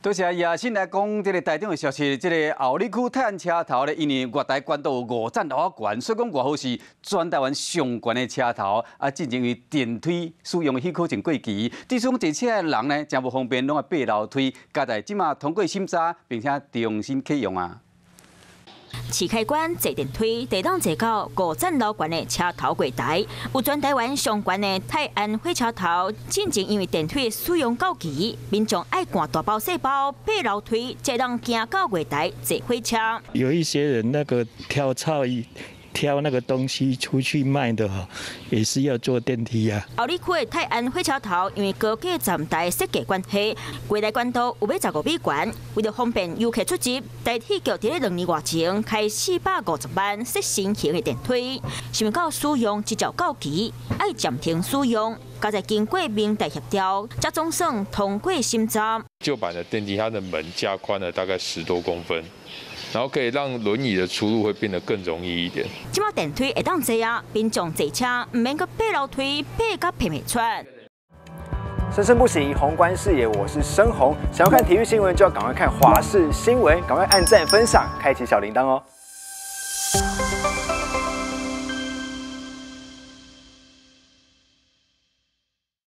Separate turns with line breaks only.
多謝亞新來講，這个台中的消息，這个后里區泰安車頭咧，因為月台懸度有5層樓仔懸，所以講外號是全台灣上懸的車頭。啊，進前因為電梯使用的許可證過期，致使講坐車的人呢，誠無方便，攏愛爬樓梯。佳哉這馬通過審查，並且重新啟用啊。
市開關坐電梯，會當坐到5層樓懸的車頭月台，有全台灣上懸的泰安火車頭，進前因為電梯使用到期，民眾愛攜大包細包爬樓梯，才能行到月台坐火車。
有一些人那個挑菜挑那個東西出去賣的哈，也是要坐電梯啊。
后里區的泰安火車頭，因為高架站台設計關係，月台懸度有欲15米懸。為著方便遊客出入，台鐵局佇咧2年外前開450萬設新型的電梯，想袂到使用執照到期，愛暫停使用。佳哉經過民代協調，才總算通過審查。
舊版的電梯，它的門加寬了大概10多公分。然後可以讓輪椅的出入會變得更容易一點。
這馬電梯會當坐啊，民眾坐車毋免閣爬樓梯，爬甲皮袂喘。
生生不息，宏觀視野，我是申宏。想要看體育新聞，就要趕快看華視新聞，趕快按讚、分享、開啟小鈴鐺哦。